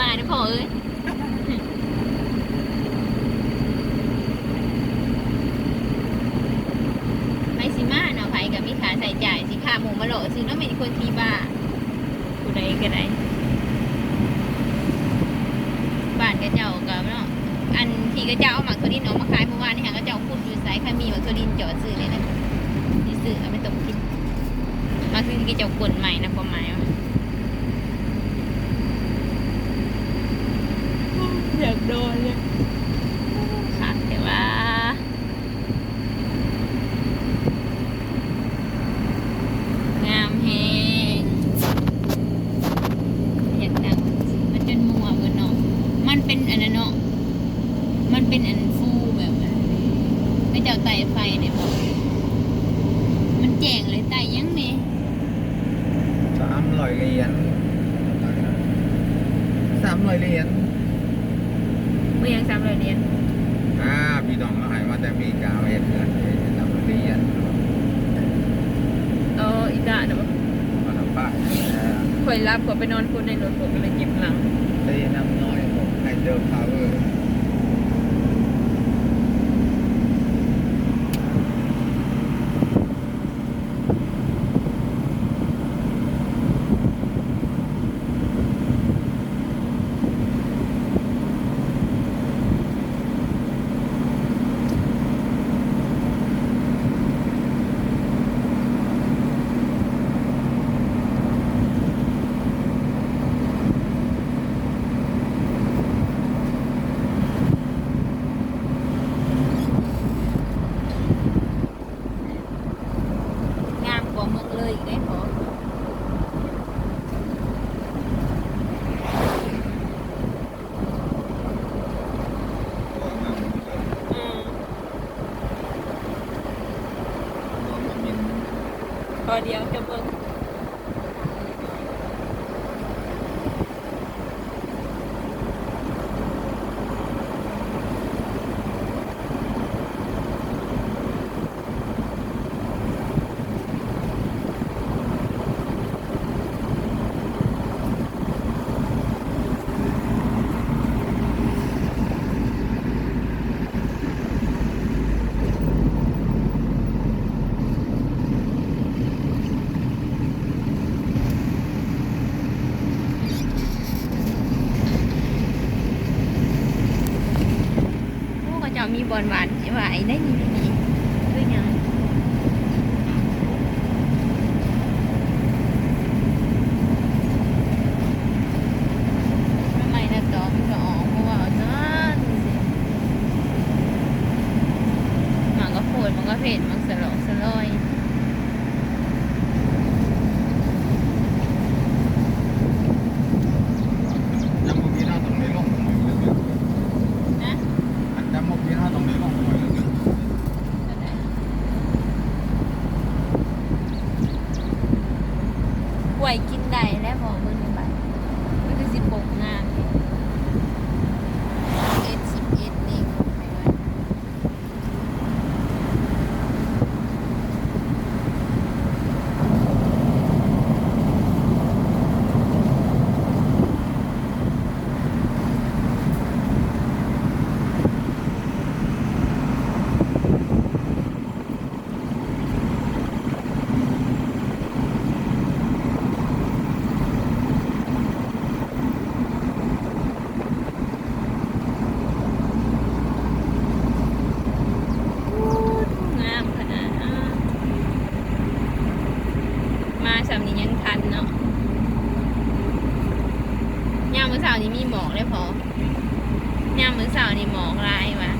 ຕາຍເດີ້ພໍ່ເອີຍ. ໃຜຊິມາເນາະ ໃຜກໍມີຄ່າໃຊ້ຈ່າຍ ຊິພາໝູ່ມາເລາະຊື່ເນາະ ແມ່ນຄົນຂີ້ບ້າ ຜູ້ໃດກໍໄດ້. ບ້ານເຂົາເຈົ້າກໍເນາະ ອັນທີ່ເຂົາເຈົ້າເອົາໝາກຖົ່ວດິນອອກມາຂາຍມື້ວານນີ້ ຫາເຂົາເຈົ້າຂຸດຢູ່ໃສ? ຄັນມີໝາກຖົ່ວດິນຈອດຊື້ນີ້ນະ ຊິຊື້ເອົາໄປຕົ້ມກິນ. ໝາກຖົ່ວດິນເຂົາເຈົ້າກົ້ນໃໝ່ນະ ຄວາມໝາຍວ່າ ຢາກນອນເລີຍ ຄັກແທ້ວ່າ. ງາມແຮງ ຢາກນັ່ງ ມັນຈົນມົວເບິດເນາະ ມັນເປັນອັນນັ້ນເນາະ ມັນເປັນອັນຟູແບບ ເຂົາເຈົ້າໄຕ້ໄຟໄດ້ບໍ່? ມັນແຈ້ງເລີຍ ໄຕ້ຫຍັງແດ່? ສາມຮ້ອຍຫຼຽນ ສາມຮ້ອຍຫຼຽນ. ບໍ່ຫຍັງ ສາມຮ້ອຍຫຼຽນ? ອ່າ ພີ່ນ້ອງລາວໃຫ້ມາແຕ່ອາເມລິກາ ມາເຮັດເຮືອນ ສາມຮ້ອຍຫຼຽນ. ເອີ ອີຕານະບໍ່? ມັນນະປະ ຂ້ອຍຫຼັບ ຂ້ອຍໄປນອນກົດໃນລົດ ຂ້ອຍກໍເລີຍເຈັບຫຼັງ. ເຕນ້ຳນ້ອຍ ໃນເດີພາວເວີ. ງາມກວ່າເມືອງເລີຍອີກເດ້ພໍ່. ອືມ ຂໍດຽວຈະເບິ່ງ. ໂອ້ ເຂົາເຈົ້າມີບ່ອນຫວ່ານຫວາຍໄດ້ນີ້ ນີ້ ຄືຫຍັງ? ໃໝ່ໆ ນະຕອມກໍອອກ ເພາະວ່າຈັ່ງຊັ້ນ ໝາກກະໂພດ ໝາກກະເພັດ ໝາກສະຫຼອກສະຫຼອຍ. ຈຳບໍ່ຜິດເຮົາຕ້ອງໄດ້ລົງຫ້ວຍເລິກໆ ນະ ອັນຈຳບໍ່ຜິດເຮົາຕ້ອງໄດ້ລົງຫ້ວຍເລິກໆ. ກ້ວຍກິນໄດ້ແລ້ວບໍ່? ເບິ່ງໃນບ້ານ ມັນຄືຊິປົກງາມ ເອັດສິບເອັດເດ້. ໂອ້ ງາມຂະໜາດ ມາຊ່ຳນີ້ຍັງທັນເນາະ. ຍາມມື້ເຊົ້ານີ້ມີໝອກເດ້ພໍ່ ຍາມມື້ເຊົ້ານີ້ໝອກຫຼາຍວ່າ.